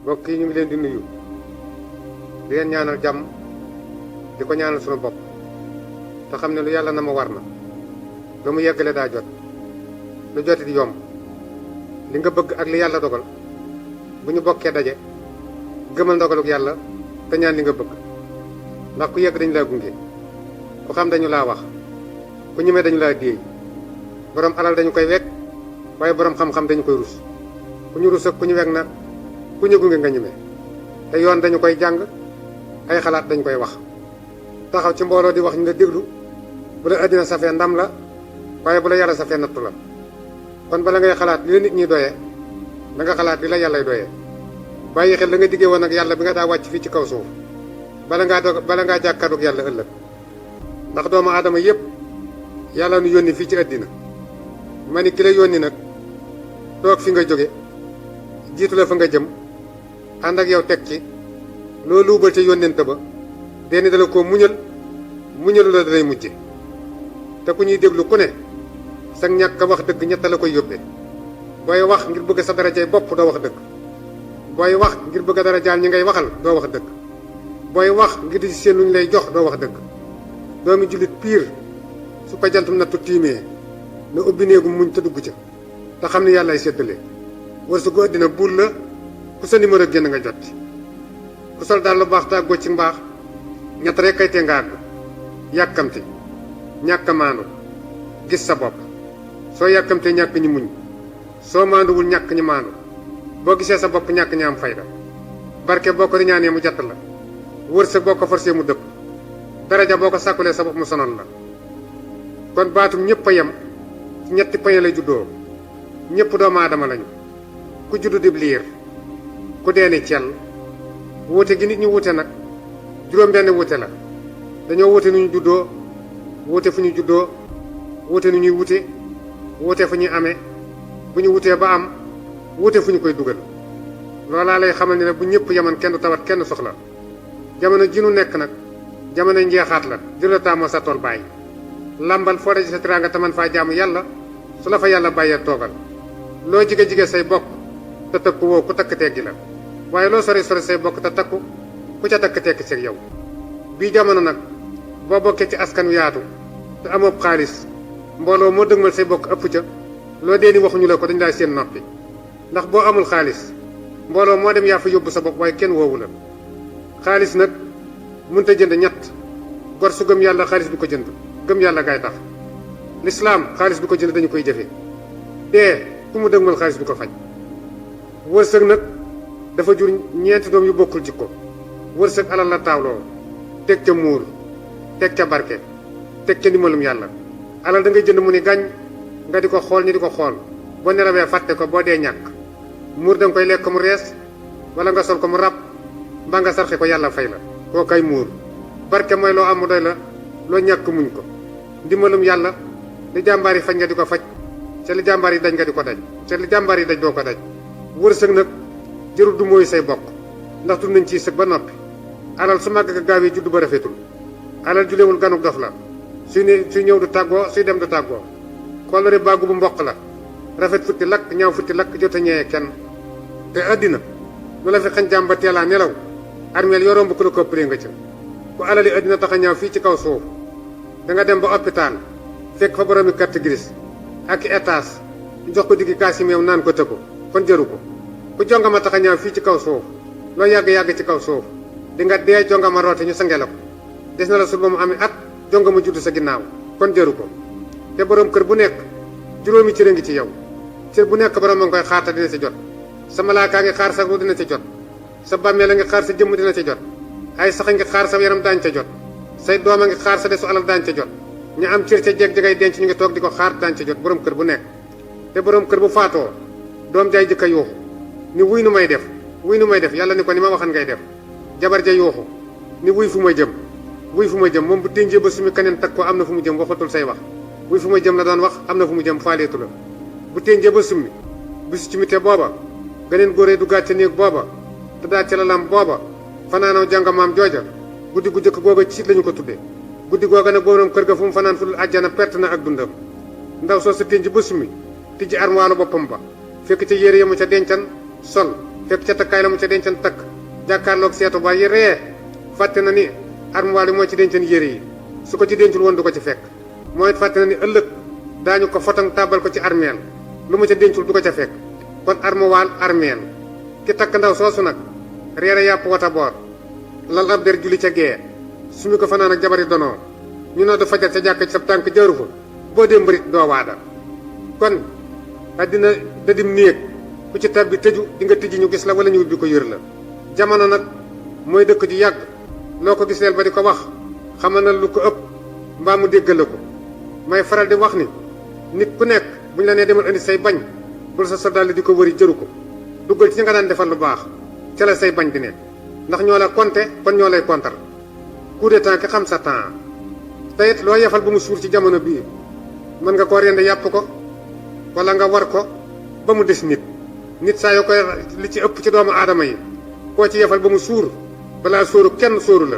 mbokk yi ñu ngi leen di nuyu di leen ñaanal jàmm di ko ñaanal sunu bopp te xam ne lu yàlla na ma war na lu mu yeggale daa jot lu joti di yomb li nga bëgg ak li yàlla dogal bu ñu bokkee daje gëmal ndogaluk yàlla te ñaan li nga bëgg ndax ku yegg dañu laa gunge ku xam dañu laa wax ku ñemee dañu laa déey borom alal dañu koy wekk waaye borom xam-xam dañu koy rus ku ñu rus ak ku ñu wekk nag ku ñu gunge nga ñeme te yoon dañu koy jàng ay xalaat dañu koy wax taxaw ci mbooloo di wax ñu la déglu bu la àddina safee ndam la waaye bu la yàlla safee nattu la kon bala ngay xalaat li la nit ñi doyee da nga xalaat li la yàllay doyee bàyyi xel la nga diggee woon ak yàlla bi nga daa wàcc fii ci kaw suuf bala ngaa jàkkaarloog yàlla ëllëg ndax doomu aadama yépp yàlla nu yónni fii ci àddina ma ni ki la yónni nag toog fi nga jóge jiitu la fa nga jëm ànd ak yow teg ci loo luubal ca yónnent ba denn dala koo muñalu la dalay mujje te ku ñuy déglu ku ne sa ñàkk a wax dëgg ñett la koy yóbbee booy wax ngir bëgg sa darajay bopp doo wax dëgg booy wax ngir bëgg a darajaal ñi ngay waxal doo wax dëgg booy wax ngir di seen lu ñu lay jox doo wax dëgg doomi jullit piir su ko jantum nattu tiimee na ubbi néegu muñ te dugg ca te xam ne yàllaay séddale wërsëgu àddina buur la ku sa numéro génn nga jot ku sol daal lu baax tàggoo ci mbaax ñett rek kay tee nga àgg yàkkamti ñàkk a maandu gis sa bopp soo yàkkamtee ñàkk ñi muñ soo maanduwul ñàkk ñi maandu boo gisee sa bopp ñàkk ñi am fayda barke boo ko riñaanee mu jatt la wërsëg boo ko forcé mu dëpp daraja boo ko sàkkulee sa bopp mu sonal la kon baatum ñëpp a yem ci ñetti pañe lay juddoo ñëpp doomu aadama lañu ku juddu dib liir ku deeni cell wuute gi nit ñi wuute nag juróom benn wuute la dañoo wuute nu ñu juddoo wuute fu ñu juddoo wuute nu ñuy wute wuute fu ñuy amee bu ñu wutee ba am wuute fu ñu koy dugal loolaa lay xamal ne bu ñëpp yeman kenn du tawat kenn soxla jamono ji nu nekk nag jamono njeexaat la jëla taamoo sa tool bàyyi lambal foo daje sa teraanga taman faa jaamu yàlla su la fa yàlla bàyyee toogal loo jige say bokk te takku woo ku takk teggi la waaye loo sori say bokk te takku ku ca takk tekki seeg yow bii jamono nag boo bokkee ci askan wi yaatu te amoo xaalis mbooloo moo dëgmal say bokk ëpp ca loo dee ni waxuñu la ko dañu laa seen noppi ndax boo amul xaalis mbooloo moo dem yaa fa yóbbu sa bopp waaye kenn woowu la xaalis nag mënut a jënd ñett gor su gëm yàlla xaalis du ko jënd gëm yàlla gaay tax lislaam xaalis du ko jënd dañu koy jëfe dee ku mu dëgmal xaalis du ko faj wërsëg nag dafa jur ñeenti doom yu bokkul jikko wërsëg alal la taawloo teg ca muur teg ca barke teg ca ndimbalum yàlla alal da ngay jënd mu ni gàññ nga di ko xool ñi di ko xool boo nelawee fàtte ko boo dee ñàkk muur da nga koy lekk mu rees wala nga sol ko mu ràbb mbaa nga sarxe ko yàlla fay la koo kay muur barke mooy loo am mu doy la loo ñàkk muñ ko ndimbalum yàlla li jàmbaar yi faj nga di ko faj ca li jàmbaar yi daj nga di ko daj ca li jàmbaar yi daj doo ko daj wërsëg nag jërul du mooy say bokk ndax tudd nañ ciy sëg ba noppi alal su màgg ka gaawee juddu ba rafetul alal julewul ganuk dof la suy ñëw du tàggoo suy dem du tàggoo kollëre baagu bu mboq la rafet futti lakk ñaaw futti lakk jot a ñeewee kenn te àddina lu la fi xañ jàmm ba teelaa nelaw armeel yoo romb ku la kopplee nga ca ku alali àddina tax a ñaaw fii ci kaw suuf da nga dem ba hôpital fekk fa boroomi carte grise ak étage jox ko diggi kaasi meew naan ko tëggu kon jëru ko ku jongama tax a ñaaw fii ci kaw suuf loo yàgg-yàgg ci kaw suuf di nga dee jongama roote ñu sange la ko des na la sul ba mu amee at jongama judd sa ginnaaw kon jëru ko te borom kër bu nekk juróomi cër a ngi ci yow cër bu nekk borom a ngi koy xaar te dina ci jot sa malaakaa ngi xaar sa ru dina ci jot sa bàmmeel a ngi xaar sa jëmm dina ci jot ay sax a ngi xaar sa yaram daañu ca jot say doom a ngi xaar sa desu alal daañu ca jot ñu am cër ca jeeg jagay denc ñu ngi toog di ko xaar daañu ca jot borom kër bu nekk te borom kër bu faatoo doom jaay jëkka yuuxu ni wuy nu may def yàlla ni ko ni ma waxan ngay def jabar ja yuuxu ni wuy fu ma jëm moom bu dénjee ba sumi keneen tag ko am na fu mu jëm waxatul say wax wuy fu ma jëm la doon wax am na fu mu jëm faaleetu la bu dénjee ba summi bisu ci mite booba geneen góoree du gàcce néeg booba te daa ca lalam booba fanaanoo jàngamaam jooja guddi gu jëkk googa ci lañu ko tuddee guddi googa nag boroom kër ga fu mu fanaan fu dul àjjana perte na ak dundam ndaw soo sa dénj ba summi tijji armoire boppam ba fekk ca yére yamu ca dencan sol fekk ca takkaay la mu ca dencan takk jàkkaarloog seetu ba yi ree fàtte na ni armoire yi moo ci dencan yére yi su ko ci dencul woon du ko ci fekk mooy fàtte na ni ëllëg daañu ko fotang tàbbal ko ci armeel lu mu ca dencul du ko ca fekk kon armoire armeel ki takk ndaw soosu nag reere yàpp wata boor lal ab der julli ca gee suñu ko fanaan ak jabari donoo ñu noo du fajar ca jàkk ci sa tànk jaaru fa boo dee mbërit doo waada kon àddina dadim néeg ku ci tab bi tëju di nga tijji ñu gis la wala ñu ubbi ko yër la jamono nag mooy dëkk ju yàgg loo ko giseel ba di ko wax xamal na lu ko ëpp mbaa mu déggal la ko may faral di wax ni nit ku nekk buñ la nee demal indi say bañ bul sa soldat di ko wëri jëru ko duggal ci nga daan defal lu baax ca la say bañ di ne ndax ñoo la compter kon ñoo lay kontar coup de temps ki xam sa temps tayit loo yefal ba mu suur ci jamono bii mën nga koo rende yàpp ko wala nga war ko ba mu des nit saa yoo koy li ci ëpp ci doomu aadama yi koo ci yefal ba mu suur balaa sóoru kenn sóoru la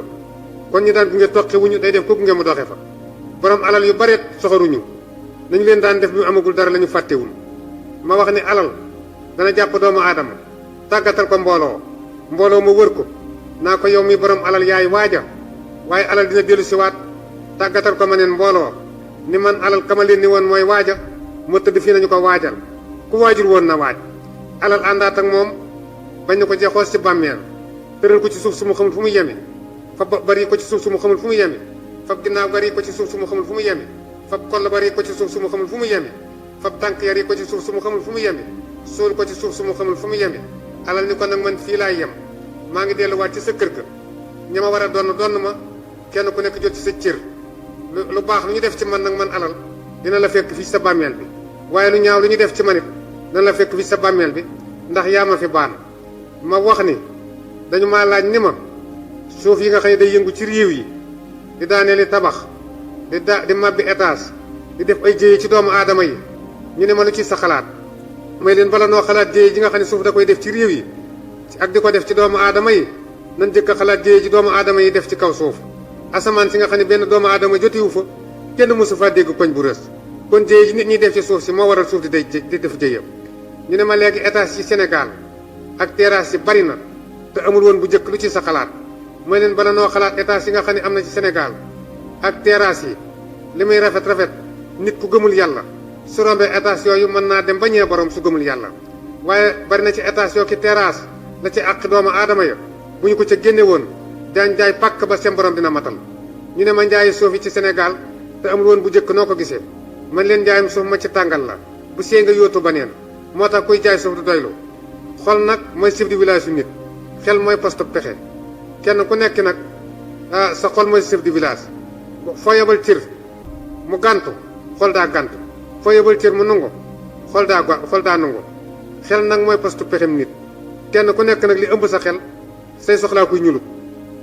kon ñu daan gunge toqi wuñu day def ko gunge mu doxe fa borom alal yu bareet soxoruñu nañu leen daan def bi mu amagul dara la ñu fàttewul ma wax ni alal dana jàpp doomu aadama tàggatal ko mbooloo ma wër ko naa ko yow mi borom alal yaay waaja waaye alal dina dellu siwaat tàggatal ko ma neen mbooloo ni man alal kama leen ni woon mooy waaja mu tëdd fii nañu ko waajal ku waajur woon na waaj alal àndaat ak moom bañ na ko jeexoos ci bàmmeel tëral ko ci suuf su mu xamul fu mu yemi fab bari ko ci suuf su mu xamul fu mu yemi fab ginnaaw bari ko ci suuf su mu xamul fu mu yemi fab koll bari ko ci suuf su mu xamul fu mu yemi fab tànk yari ko ci suuf su mu xamul fu mu yemi suul ko ci suuf su mu xamul fu mu yemi alal ni ko nag man fii laay yem maa ngi delluwaat ci sa kër ga ña ma war a donn ma kenn ku nekk jot ci sa cër lu baax lu ñu def ci man nag man alal dina la fekk fii sa bàmmeel bi waaye lu ñaaw lu ñu def ci manit dina la fekk fii sa bàmmeel bi ndax yaa ma fi baan ma wax ni dañu maa laaj ni ma suuf yi nga xam ne day yëngu ci réew yi di daaneeli tabax di mabbi étage di def ay jéye ci doomu aadama yi ñu ne ma lu ci sa xalaat may leen bala noo xalaat jéye ji nga xam ne suuf da koy def ci réew yi ak di ko def ci doomu aadama yi nan jëkk a xalaat jéye ji doomu aadama yi def ci kaw suuf asamaan si nga xam ne benn doomu aadama jotiwu fa kenn mosu faa dégg koñ bu rës kon jéye ji nit ñi def ci suuf si moo waral suuf di def jéyam ñu ne ma léegi étage ci Sénégal ak terrasse yi bari na te amul woon bu njëkk lu ci sa xalaat mooy leen bala noo xalaat étage yi nga xam ne am na ci Sénégal ak terrasse yi li muy rafet nit ku gëmul yàlla su rombee étage yooyu mën naa dem ba ñee borom su gëmul yàlla waaye bari na ci étage yoo ki terrasse la ci àq doomu aadama ya bu ñu ko ca génne woon daañ jaay pàkk ba seen borom dina matal ñu ne ma njaayi suuf yi ci Sénégal te amul woon bu njëkk noo ko gisee man leen njaayum suuf ma ci tàngal la bu see nga yóotu ba neen moo tax kuy jaay suuf du doylu xol nag mooy chef de village su nit xel mooy poste pexe kenn ku nekk nag sa xol mooy chef de village foo yebal cër mu gàntu xol daa gàntu foo yebal cër mu nungu xol daa nungu xel nag mooy poste pexem nit kenn ku nekk nag li ëmb sa xel say soxlaa kuy ñulut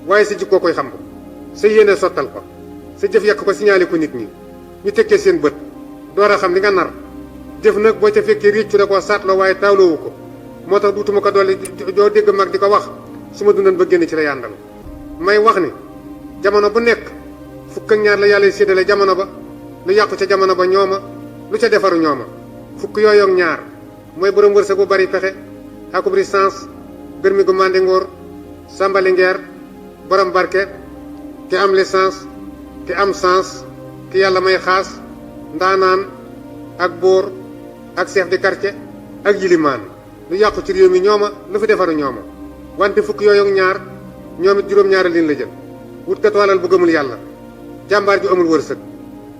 waaye sa jikkoo koy xam ko sa yéene sottal ko sa jëf yàq ko signalé ko nit ñi ñu tekkee seen bët door a xam li nga nar jëf nag boo ca fekkee réccu da koo saatloo waaye taawloowu ko moo tax duutuma ko dolli joo dégg mag di ko wax su ma dundan ba génn ci la yàndal may wax ni jamono bu nekk fukk ak ñaar la yàlla séddale jamono ba lu yàqu ca jamono ba ñooma lu ca defaru ñooma fukk yooyu ak ñaar mooy borom wërsëg bu bari pexe akub licence gërmi gu mandi ngóor sàmbali ngeer borom barke ki am licence ki am sens ki yàlla may xaas ndaanaan ak buur ak chef de quartier ak yilimaan lu yàqu ci réew mi ñooma lu fi defaru ñooma wante fukk yooyu ak ñaar ñoom it juróom-ñaari liin la jël wut kat walal bu gëmul yàlla jàmbaar ju amul wërsëg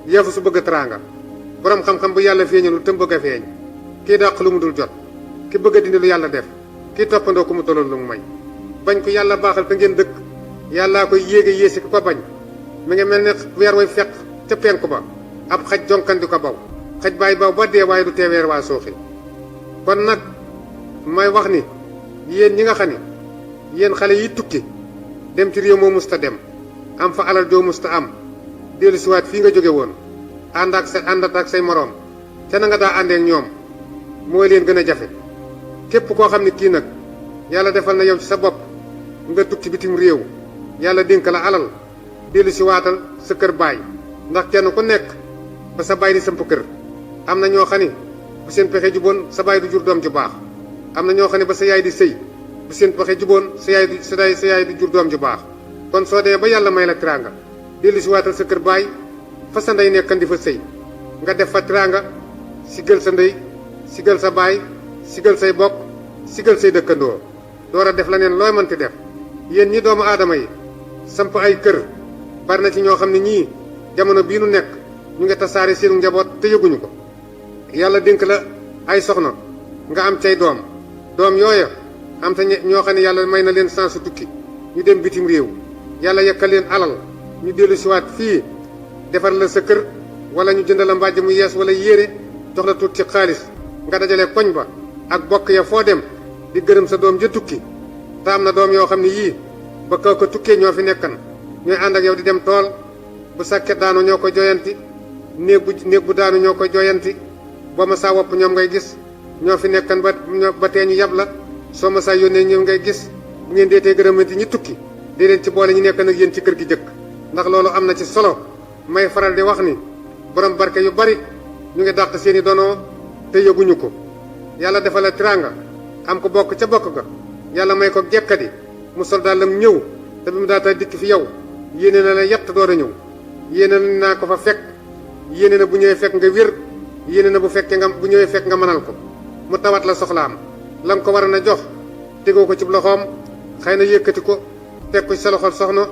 yeefu su bëgg a teraanga borom xam-xam bu yàlla feeñalul te bëgg a feeñ kii dàq lu mu dul jot ki bëgg a dindi lu yàlla def kii toppandoo ku mu tolloon lu mu may bañ ko yàlla baaxal te ngeen dëkk yàllaa koy yéege yéesi ku ko bañ mi ngi mel ne weer way fekk ca penku ba ab xaj jonkan di ko baw xaj baay baw ba dee waaye du tee weer waa sooxi kon nag may wax ni yéen ñi nga xam ni yéen xale yi tukki dem ci réew moo musta dem am fa alal joo musta am dellu siwaat fii nga jóge woon àndat ak say moroom ca na nga daa àndeek ñoom mooy leen gën a jafe képp koo xam ne kii nag yàlla defal na yow ci sa bopp nga tukki bitim réew yàlla dénk la alal dellu siwaatal sa kër baay ndax kenn ku nekk ba sa baay di samp kër am na ñoo xam ne bu seen pexe ju bon sa baay du jur doom ju baax am na ñoo xam ne ba sa yaay di sëy bu seen pexe juboon sa yaay du jur doom ju baax kon soo dee ba yàlla may la teraanga dellu si waatal sa kër baay fa sa ndey nekkan di fa sëy nga def fa teraanga sigal sa ndey sigal sa baay sigal say bokk sigal say dëkkandoo door a def la neen looy mënti def yéen ñi doomu aadama yi samp ay kër bari na ci ñoo xam ne ñii jamono bii nu nekk ñu ngi tasaare seenu njaboot te yëguñu ko yàlla dénk la ay soxna nga am cay doom yooya am te ñoo xam ne yàlla may na leen sansu tukki ñu dem bitim réew yàlla yekkal leen alal ñu dellu siwaat fii defar la sa kër wala ñu jënd la mbàjj mu yees wala yére jox la tuut ci xaalis nga dajale koñ ba ak bokk ya foo dem di gërëm sa doom ja tukki te am na doom yoo xam ne yii ba kaw ko tukkee ñoo fi nekkan ñooy ànd ak yow di dem tool bu sàkket daanu ñoo ko joyanti néeg bu daanu ñoo ko joyanti boo ma saa wopp ñoom ngay gis ñoo fi nekkan ba tee ñu yab la soo ma saa yónnee ñoom ngay gis bu ngeen deetee gërëmanti ñi tukki di leen ci boole ñu nekk nag yéen ci kër gi jëkk ndax loolu am na ci solo may faral di wax ni borom barke yu bari ñu ngi dàq seeni donoo te yëguñu ko yàlla defal la teraanga am ko bokk ca bokk ga yàlla may ko jekkadi mu sol daalam ñëw te bi mu daata dikk fi yow yéene na la yett door a ñëw yéene naa ko fa fekk yéene na bu ñëwee fekk nga wér yéene na bu ñëwee fekk nga mënal ko mu tawat la soxlaam la nga ko war a na jox tegoo ko ci loxoom xëy na yëkkati ko teg ko ci sa loxol soxna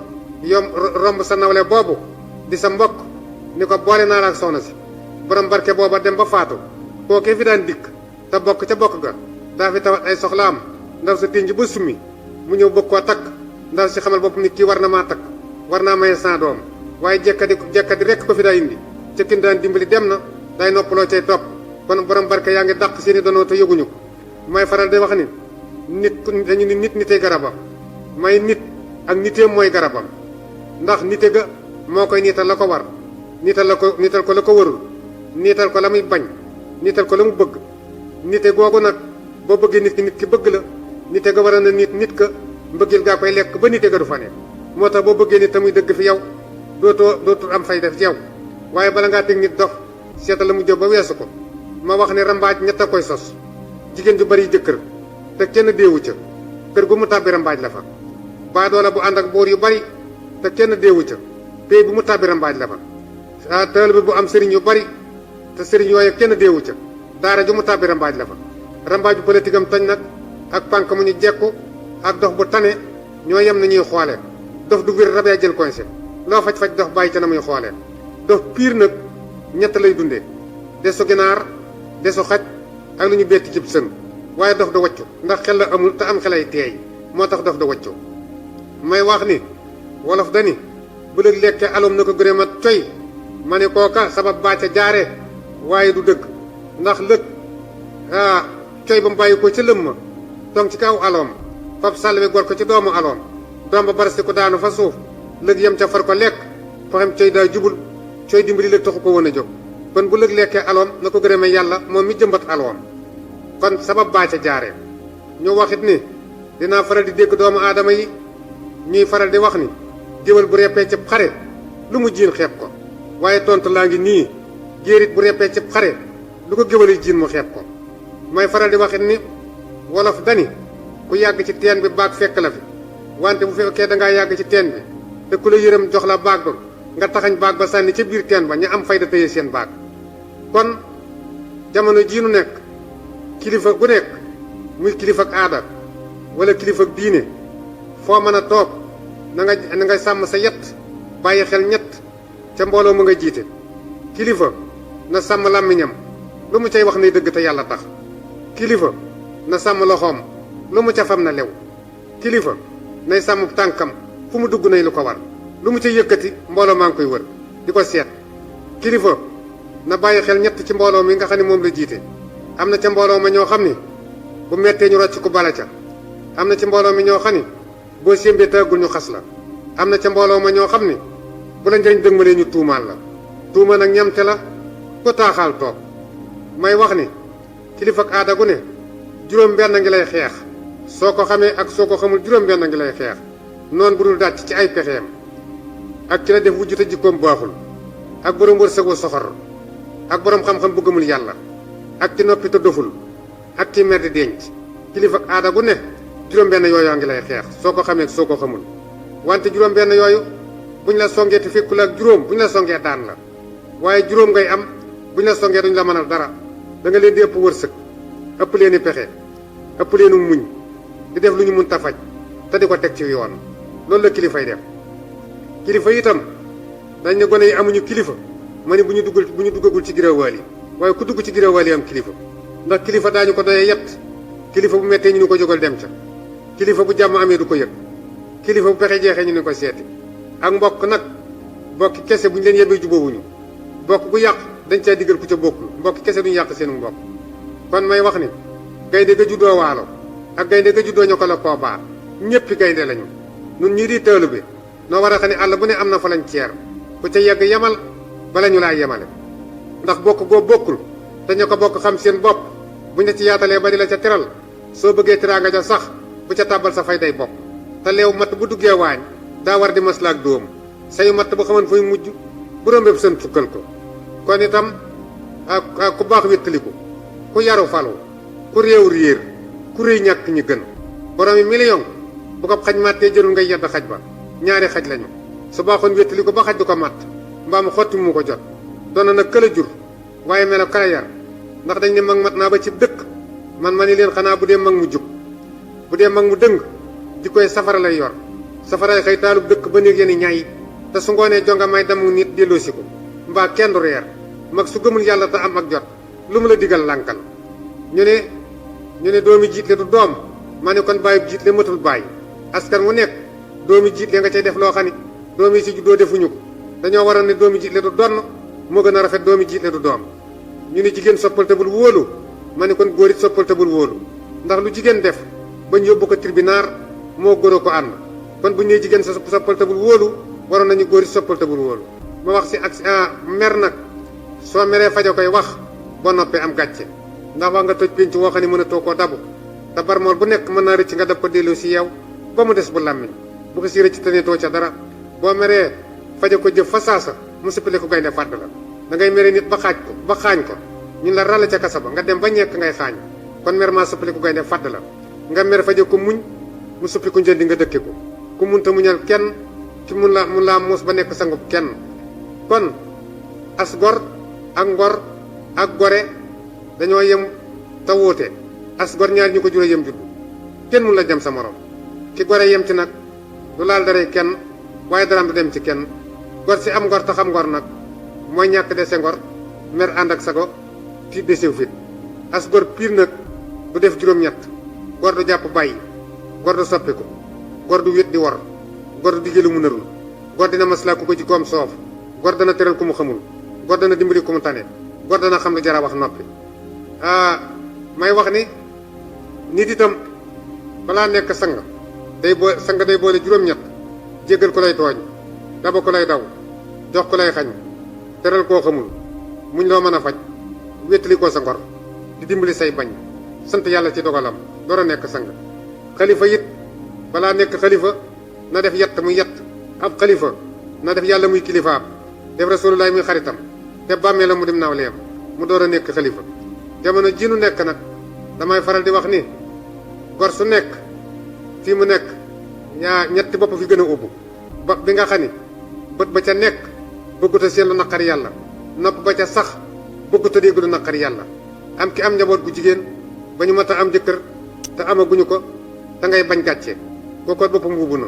romb sa nawle boobu di sa mbokk ni ko boole naa la ak soxna si borom barke booba dem ba faatu kookee fi daan dikk te bokk ca bokk ga daa fi tawat ay soxlaam ndaw sa tinj ba summi mu ñëw bëgg koo takk ndaw si xamal bopp nit kii war na maa takk war naa maye sans doom waaye jekkadi rekk ko fi daa indi ca kin daan dimbali dem na day noppaloo cay topp kon borom barke yaa ngi dàq seeni donoo te yëguñu ko may faral di wax ni dañu ni nit nitey garabam may nit ak niteem mooy garabam ndax nite ga moo koy niital la ko war niital ko la ko warul niital ko la muy bañ niital ko la mu bëgg nite googu nag boo bëggee nit ki bëgg la nite ga war a na nit ka mbëggeel gaa koy lekk ba nite ga du fa ne moo tax boo bëggee nit te muy dëgg fi yow dootul am fay def ci yow waaye bala ngaa teg nit dox seetal la mu jóg ba weesu ko ma wax ne rambaaj ñett a koy sos jigéen ju bari jëkkër te kenn deewu ca kër gu mu tàbbi rambaaj la fa baadoola bu ànd ak boor yu bari te kenn deewu ca pay bu mu tàbbi rambaaj la fa taalibe bu am sëriñ yu bari te sëriñ yooyu kenn deewu ca daara ju mu tàbbi rambaaj la fa rambaaj bu politique am tañ nag ak pànk mu ñu jekku ak dox bu tane ñoo yem na ñuy xoolee dof du wér rabee jël coincé loo faj dox bàyyi ca na muy xoolee dof piir nag ñett lay dundee desu ginaar desu xaj ak lu ñu betti cib sën waaye dof da waccu ndax xel la amul te am xelay teey moo tax dof da waccu may wax ni wolof dani bu lëg lekkee alom na ko gërëm a coy ma ne kooka sabab baa ca jaare waaye du dëgg ndax lëg coy ba mu bàyyi ko ca lëm ma donc ci kaw aloom fab sàll gor ko ci doomu aloom doom ba barasti ko daanu fa suuf lëg yem ca far ko lekk faxam coy daa jubul coy dimbali lëg taxu ko woon a jóg kon bu lëg lekkee aloom na ko gërëmee yàlla moom mi jëmbat aloom kon sabab baa ca jaare ñu waxit ni dinaa faral di dégg doomu aadama yi ñuy faral di wax ni géwél bu reppee cib xare lu mu jiin xeeb ko waaye tontu laa ngi nii géerit bu reppee cib xare lu ko géwél yi jiin mu xeeb ko may faral di waxit ni wolof dani ku yàgg ci teen bi baag fekk la fi wante bu fekkee dangaa yàgg ci teen bi te ku la yërëm jox la baag ba nga taxañ baag ba sànni ca biir teen ba ñu am fayda téye seen baag kon jamono jii nu nekk kilifa gu nekk muy kilifa ak aada wala kilifa ak diine foo mën a toog na nga sàmm sa yett bàyyi xel ñett ca mbooloo mu nga jiite kilifa na sàmm làmmiñam lu mu cay wax ne dëgg te yàlla tax kilifa na sàmm loxoom lu mu ca fam na lew kilifa nay sàmm tànkam fu mu dugg nay lu ko war lu mu ca yëkkati mbooloo maa ngi koy wër di ko seet kilifa na bàyyi xel ñett ci mbooloo mi nga xam ne moom la jiite am na ca mbooloo ma ñoo xam ni bu mettee ñu rocc ko bala ca am na ci mbooloo mi ñoo xam ni boo sémbee tàggul ñu xas la am na ca mbooloo ma ñoo xam ni bu la njëriñ dëgmalee ñu tuumaal la tuuma nag ñamte la ko taaxaal toog may wax ni kilifa ak aada gu ne juróom benn ngi lay xeex soo ko xamee ak soo ko xamul juróom benn ngi lay xeex noonu bu dul dàcc ci ay pexeem ak ci la def wujju te jikkoom baaxul ak borom wërsëgu soxor ak borom xam-xam bu gëmul yàlla ak ci noppi te doful ak ci mer di denc kilifa ak aada gu ne juróom-benn yooyu ngi lay xeex soo ko xamee soo ko xamul wante juróom-benn yooyu buñ la songee te fekkul ak juróom buñ la songee daan la waaye juróom ngay am buñ la songee duñ la mënal dara da nga leen di ëpp wërsëg ëpp leen i pexe ëpp leenu muñ di def lu ñu mun ta faj te di ko teg ci yoon loolu la kilifay def kilifa itam dañ ne gone yi amuñu kilifa ma ni bu ñu duggagul ci girawaal yi waaye ku dugg ci girawaal yi am kilifa ndax kilifa daañu ko doyee yett kilifa bu mettee ñu ni ko jógal dem ca kilifa bu jàmm amee du ko yëg kilifa bu pexe jeexee ñu ni ko seeti ak mbokk nag mbokki kese bu ñu leen yebee jubóowuñu mbokk bu yàq dañ caa diggal ku ca bokkul mbokki kese duñu yàq seenu mbokk kon may wax ni gaynde ga juddoo waalo ak gaynde ga juddoo ñoo ko la koo baa ñëppi gaynde lañu nun ñii di tëelu bi noo war a xam ne àll bu ne am na fa lañ ceer ku ca yegg yemal bala ñu laa yemale ndax bokk goo bokkul te ña ko bokk xam seen bopp buñ la ci yaatalee ba di la ca teral soo bëggee teraanga ja sax bu ca tàbbal sa fay day bokk te leew matt bu duggee waañ daa war di maslaak dóom sayu matt bu xaman fay mujj bu rombee seen fukkal ko kon itam ku baax wéttaliku ku yaru falu ku réew réer ku réy ñàkk ñi gën boroomi million bu ko xaj màttee jërul ngay yedd xaj ba ñaari xaj lañu su baaxoon wéttaliku ba xaj du ko màtt mbaam xotti mu ko jot doona nag këla jur waaye melo kala yar ndax dañ ne mag mat naa ba ci dëkk man ma ni leen xanaa bu dee mag mu jub bu dee mag mu dëng di koy safara lay yor safaray xëy taalub dëkk ba néeg yéeni ñaay te su ngoonee jonga may damu nit delloosi ko mbaa kenn du reer mag su gëmul yàlla te am ak jot lu mu la digal lànkal ñu ne doomi jiitle du doom ma ne kon bàyyi jiitle matul bàyyi askan wu nekk doomi jiitle nga cay def loo xam ni doomi si juddoo defuñu ko dañoo waroon ne doomi jiitle du donn moo gën a rafet doomi jiitle du doom ñu ne jigéen soppal te bul wóolu ma ne kon góor it soppal te bul wóolu ndax lu jigéen def bañ yóbbu ko tribunal moo góor a ko ànd kon bu ñu nee jigéen sa soppal te bul wóolu waroon nañu góor it soppal te bul wóolu ma wax si ak mer nag soo meree fajo koy wax boo noppee am gàcce ndax wax nga toj pénc woo xam ne mën a too koo dabu te barmool bu nekk mën naa rëcc nga dab ko delloo si yow ba mu des bu làmmiñ bu ko si rëcc tane too ca dara boo meree fajo ko jëf fa saasa mu sippale ko gaynde fàdd la da ngay mere nit ba xaañ ko ñun la ràll ca kasa ba nga dem ba ñekk ngay xaañ kon mer maa sippale ko gaynde fàdd la nga mer fajo ko muñ mu suppi ko njëndi nga dëkke ko ku mun ta muñal kenn ci mun laa muus ba nekk sangub kenn kon as gor ak ngor ak gore dañoo yem te wuute as gor ñaar ñu ko juró yem juddu kenn mun la jëm sa morom ki gore yem ci nag du laal dara kenn waaye daraam du dem ci kenn gor si am ngor te xam ngor nag mooy ñàkk dese ngor mer ànd ak sago tiit desew fit as gor piir nag du def juróom-ñett gor du jàpp bàyyi gor du soppiku gor du wét di wor gor du diggee lu mu narul gor dina maslaa ku ko ci koom soof gor dana tëral ku mu xamul gor dana dimbali ku mu tane gor dana xam lu jara wax noppi may wax ni nit itam balaa nekk sang day boole juróom-ñett jéggal ko lay tooñ daba ko lay daw jox ko lay xañ teral koo xamul muñ loo mën a faj wéttali ko sa ngor di dimbali say bañ sant yàlla ci dogalam door a nekk sang xalifa it balaa nekk xalifa na def yett muy yett ab xalifa na def yàlla muy kilifaam def rasulullah muy xaritam te bàmmee la mu dem nawleem mu door a nekk xalifa jamono ji nu nekk nag damay faral di wax ni gor su nekk fii mu nekk ñetti bopp fi gën a ubbu ba bi nga xam ni bët ba ca nekk bëggut a seen lu naqari yàlla nopp ba ca sax bëggut a dégg lu naqari yàlla am ki am njaboot gu jigéen ba ñu mat a am jëkkër te amaguñu ko te ngay bañ gàcce kooku boppam ubbu na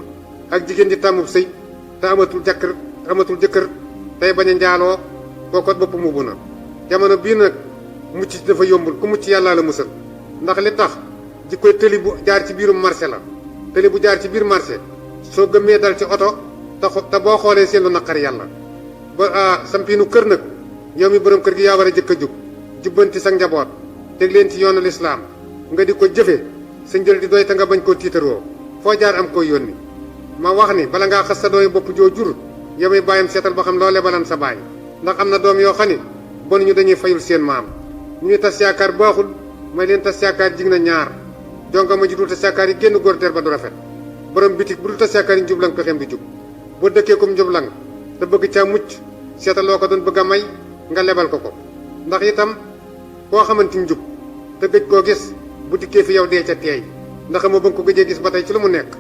ak jigéen ji tàmmub sëy te amatul jëkkër tey bañ a njaaloo kooku boppam ubbu na jamono bii nag mucc ci dafa yombul ku mucc yàllaa la musal ndax li tax ji koy tëli bu jaar ci biirum marché la tëli bu jaar ci biir marché soo gëmmee dal ci oto te boo xoolee seen lu naqari yàlla ba sampiinu kër nag yow mi borom kër gi yaa war a jëkk a jub jubbanti sa njaboot teg leen ci yoonu lislaam nga di ko jëfe sa njël di doy te nga bañ koo tiitaroo foo jaar am koy yónni ma wax ni bala ngaa xas sa doomi bopp joo jur yow mi bàyyam seetal ba xam loo lebalan sa baay ndax am na doom yoo xam ni bon ñu dañuy fayul seen maam ñuy tas yaakaar baaxul may leen tas yaakaar jig na ñaar jonga ma ji dul tas yaakaar yi génn góor ter ba du rafet borom bitik bu dul tas yaakaar yi njublang pexeem di jub boo dëkkee comme njublang te bëgg caa mucc seetal loo ko doon bëgg a may nga lebal ko ndax itam koo xamante njub te gëj koo gis bu dikkee fi yow dee ca teey ndax ma ba nga ko gëjee gis ba tey ci lu mu nekk